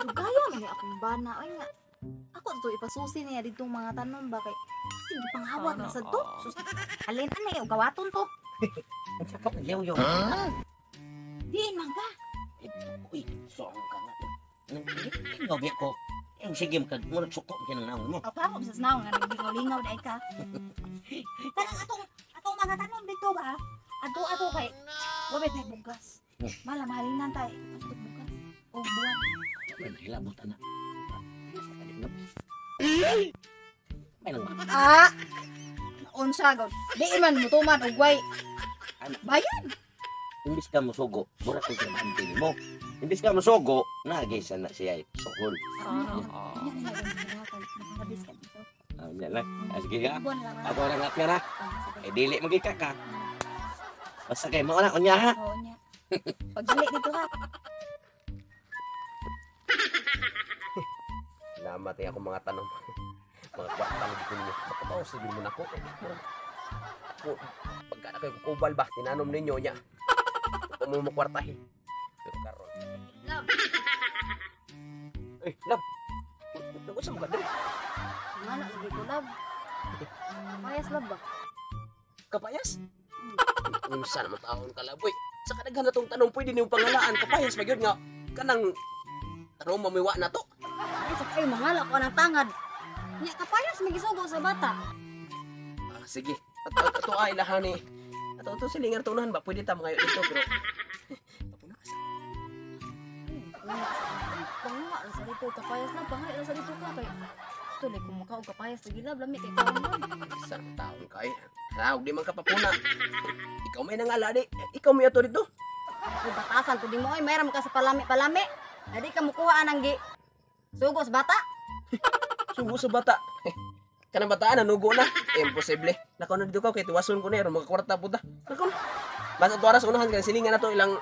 Dugaya man ni akong bana oy nga. Ako to ipasusi niya ditong mga tanom ba kay kasi gipangawat na sad to. Sus, alin ani og gawaton to. Unsa ka nagyaw-yaw? Diin man ka. Uy, song ka nga. Nang biya ko. Yung sige mo kag murag suko ka ng naong mo. Aw pa ako sa naong nga naglingaw-lingaw dai ka. Kanang atong atong mga tanom dito ba? Ato-ato kay wa may tay bugas. Mala mahalinan tay. Atong bugas. O buwan. May nahilabot ana. May nang Ah. Unsa gud? Di man mutuman og way. Bayan. Imbis ka mosugo, mura kog trabahante nimo. Imbis ka mosugo, naagay na siya suhol. Nakakabis ka dito. Ah, yan lang. Ah, sige ka. Buwan lang. Ako lang nga na. Ah, Eh dili mo gika ka. Basta kay mo na unya ha. Oo niya. Pagdali dito ha. Namatay ako mga tanong. Mga kwarta na dito ninyo. Makabaw sa mo na ko. Ako, pagka na kayo kukubal ba, tinanom ninyo niya. Huwag mo makwartahin. Pero karon. Love. Eh, love. Nag-usa mo ka diri. Nga na, lagi ko love. Kapayas love ba? Kapayas? Unsa naman taon ka laboy. Sa kadaghan na tong tanong pwede niyong pangalaan kapayas pa gyud nga kanang tanong mamiwa na to. Ay, sa kayo, mangala ko ng tangad. Nya, kapayas, magisugo sa bata. Ah, sige. Ato ato ay lahan ni. Ato ato silingan tunahan ba pwede ta mangayo dito pero Papuna ka sa Panguha lang sa dito, kapayas lang, pangayo lang sa dito ka. Kay, tuloy kung mukha og kapayas, sige love, lami kay kaon lang. Sa taon kay. Ah, og di man ka papuna. Ikaw may nangala di. Ikaw may ato dito. Ay, batasan, pwede mo, ay, mayroon ka sa palami-palami. Adi ka mukuha anang gi. Sugo sa bata. Sugo sa bata. Kanang bataan nanugo na. Eh, imposible. Nakaw na dito ka kay tiwason ko na aron makakwarta pud ta. Nakaw na. Basta ato aras unahan kay silingan na to ilang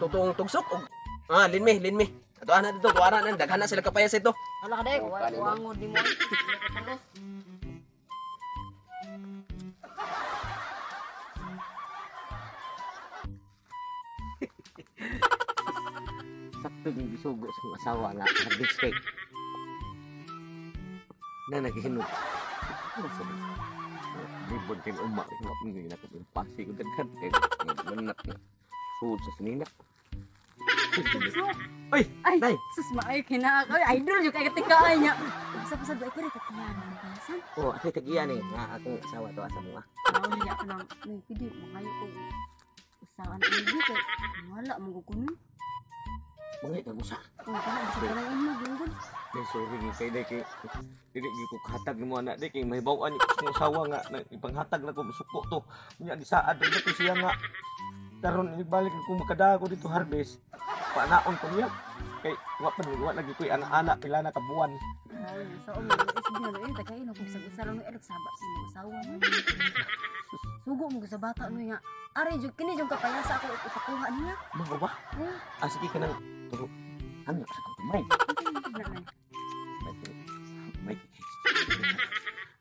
totoong tugsok og ah linme linme. Ato ana dito tuara na daghan na sila kapayas ito. Wala ka dahil, Oh, kanin mo. wangod di mo. Wala ka palos. Sakto yung gisugo sa akong asawa nga harvest cake. Na naghinod. Ano sa libon kay uma kay mga na ko pasi ko daghan kay manak na sud sa sinina. Ay, Ay, day. sus maayo kina ako. Idol yung kay katingaan niya. Sa pasad ba ikaw katiyan ng pasan? Oh, ako tagiyan eh nga akong asawa to asa mo ah. Mao niya ako nang may pwede mangayo ko. Usaan ang hindi kay wala mo gukunon. Mga kag usa. Oh, kana bisag kanang imo gunggon. Day, sorry gi kay day kay dili gi ko kahatag nimo ana day kay mahibaw-an ko sa asawa nga na ipanghatag na ko suko to. Unya di saad na to siya nga karon ibalik ko makadago dito harvest. Panaon ko niya. Kay wa pa wa lagi koy ana-ana pila na ka buwan. Mao niya sa ulo isbi na eh tagay no kung bisag usa lang no saba sa imong asawa man. Sugo mo sa bata no nga. Ari jud kini jud kapayasa ako ipakuha niya. Mao ba? Ah, sige ka nang pero ano sa kamay. May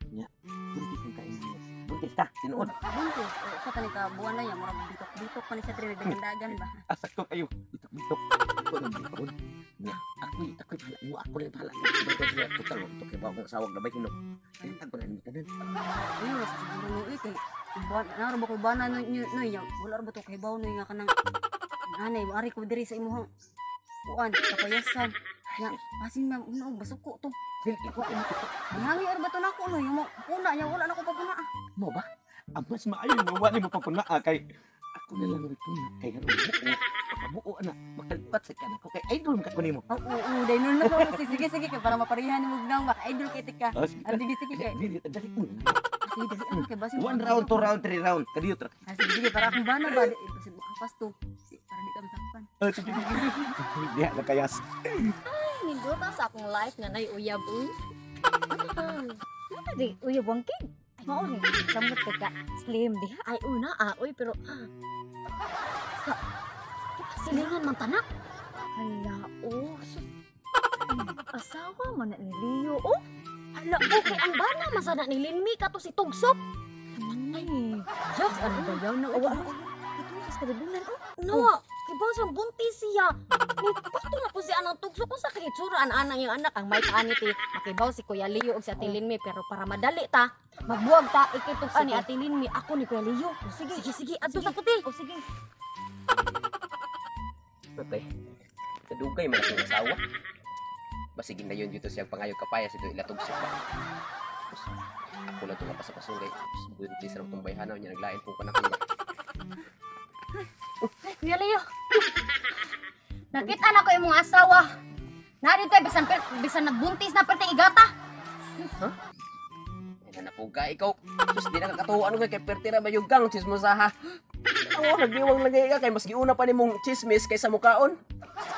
Nya, buntis ang kain niya. Buntis ta, tinuod. Buntis. O, sa kani ka buwan na ya murag bitok-bitok pa ni siya diri dagan-dagan ba. Ah, sakto kayo. Bitok-bitok. Ako nang biton. Nya, ako'y ako'y bahala mo, ako lang bahala. Basta siya total to kay bawang asawa na bay hinok. Tag ko na nimo tanan. Ayun, nasa siguro no eh, kay buwan, naro ba ko bana no, no, no, yang, wala ra ba to kay baw no, nga kanang, anay, ari ko diri sa imuhang, kuan, kapayasan. Ya, asin na, no, basuko to. Dili ko ko Gihangi ar ba to nako no, yung puna, yang wala na ko papuna. mo ba? Ang mas maayo no wa nimo papunaa kay Ako na lang rin kay karon buo. Pagkabuo ana, makalipat sa kana ko kay idol man ka ko nimo. Oo, oo, dahil nun na ko. Sige, sige, sige, kay para maparehan ni Mugnaw, maka-idol kay tika. Ah, sige. Ah, sige, sige, kay. Dili dali ko. Sige, dali, ano, kay basin. One round, two round, three round. Kadiyo tra. Ah, sige, sige, para akong bana ba, di, basin mo apas to. Sige, para di ka masakpan. Ah, sige, sige, sige. Diha na kayas. Nindota sa akong life nga nay uyab uy. Ano di uyab ang kid? Ay mao ni samot kay ka slim diha. Ay una ah uy pero ah. Sa silingan man tanak. Hala oh sus. Asawa man na ni Leo oh. Hala okay ang bana man sana ni Linmi kato si Tugsok. Ay, Jokes ano ba yaw na uwa. Ito sa kadibunan oh. No. Kibaw sa buntis siya. Ni pato na po siya anang tugso kung sa kahitsura an anang yung anak ang may kaanit eh. Makibaw si Kuya Leo og si Ate Linmi pero para madali ta, magbuwag ta ikitukan ni Ate Linmi ako ni Kuya Leo. Sige, sige, sige, adto sa puti. O sige. Patay. Kadugay man akong asawa. Basigin na yun dito siyang pangayo kapayas ito ilatugso pa. Tapos, ako lang itong napasapasungay. Tapos, buntis na itong bayhanaw niya. Naglain po ka na kanya. Ay, Kuya Leo. Nakita na ko imong asawa. Narito ay bisan bisan nagbuntis na perting igata. Ay, nanapuga ikaw. Sus, di na kakatuwa. Ano kay pertira ba yung gang? Chismosa ha? Oo, nagbiwang lagi ka. Kay mas giuna pa ni mong chismis kaysa mukaon.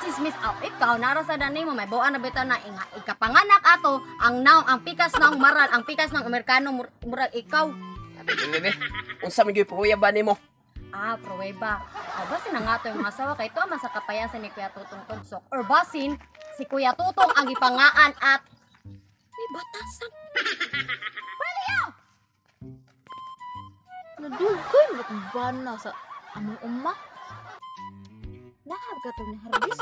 Chismis aw ikaw nara sa danay mo may buwan na bitaw na inga ikapanganak ato ang naong ang pikas ng maral ang pikas ng Amerikano murag ikaw. Bebe, bebe. Unsa man gyud pruya ba nimo? Ah, pruweba. Ah, basin na nga to yung asawa kay ito man sa kapayasan ni Kuya Tutong Tugsok. Or basin, si Kuya Tutong ang gipangaan at may batasan. Palio! Nadugay mo kung bana sa among uma. Nahab ka to ni Harbis,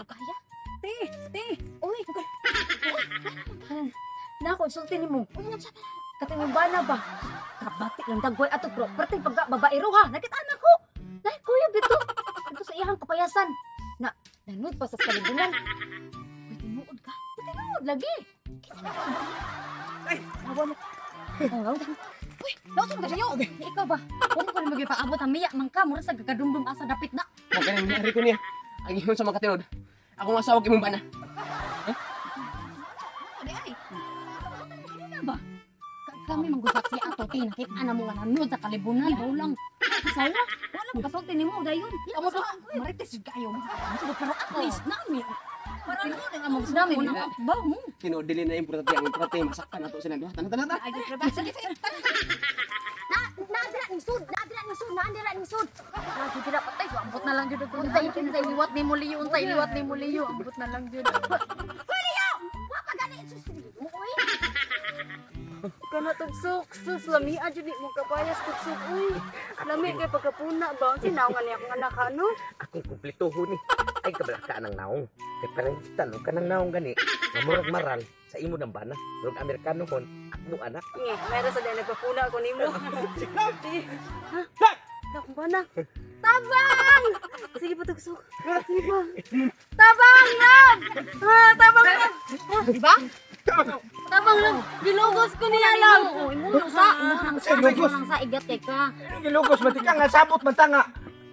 kaya. Te, te. Uy, na ako sulti nimo. Katong bana ba? Kabati lang dagway ato bro. Perting pagka babaero ha. Nakita na ko. Nay kuyog dito. Dito sa iyang kapayasan. Na nanud pa sa kalibunan. Uy, tinuod ka. Tinuod lagi. Kinsa na ka? Ay, awa mo. Oh, Uy, nausa mo kayo. Ikaw ba? Huwag ko rin magipaabot ang miya man ka mura sa gakadumdum asa dapit na. Mo ganin ni ko niya. Ang ihon sa mga katinod. Akong asawa kay mong bana. Ano di ay? Ano ba? Kami manggusak si ato te nakita na mo nga nanood sa kalibunan bawlang. Asawa, wala mo kasulti nimo dayon. Amo to Marites jud kayo. pero at least nami. Para ano nga mo nami ba mo. Tinuod dili na importante ang importante masaktan nato sila duha. Tana tana tana. Ay, grabe. Sige, sige. Na na dira ning sud, na dira ning sud, na dira ning sud. Lagi dira patay, so ambot na lang jud ko. Unsay unsay liwat ni Muliyo, unsay liwat ni Muliyo, ambot na lang jud. Muliyo! Wa pa gani sus. Uy. Kana tugsok, sus lami jud ni mo kapayas tugsok uy. Lami kay pagkapuna ba? Sinaw nga niya akong anak ano? Akong kumplituhon ni. Ay kabalaka ng naong. Kay parangitan ka ng naong gani. Nga murag maral sa imo ng bana. Murag Amerikano hon. Ako anak. Nge, meron sa dahil nagpapuna ako nimo. Sige. Ha? Akong bana. Tabang! Sige pa tugsok. Sige pa. Tabang love! Ha, tabang love! Di ba? Tabang love! Gilugos ko niya love! Oo, imo nang sa, imo nang sa, imo nang sa igat kay ka. Gilugos man ka nga sabot man ta nga.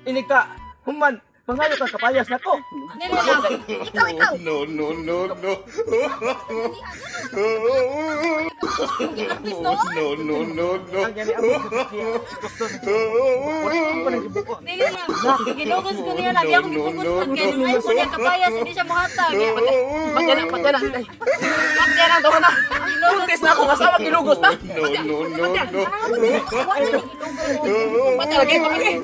Inig ka human mangayo ka kapayas nako. Nili lang. Ikaw, ikaw. No, no, no, no. Artist no. No, no, no, no. Ang gani ako gusto. Wala ko nang gibuko. Dili lang. Gilugos ko niya love. Ako gipugos pag kaya nung ayaw ko niya kapayas, hindi siya muhatag. Patya na, patya na. Patya na, tawa na. Buntis na akong asawa gilugos na. No, no, no, no. Patya lagi, patya lagi.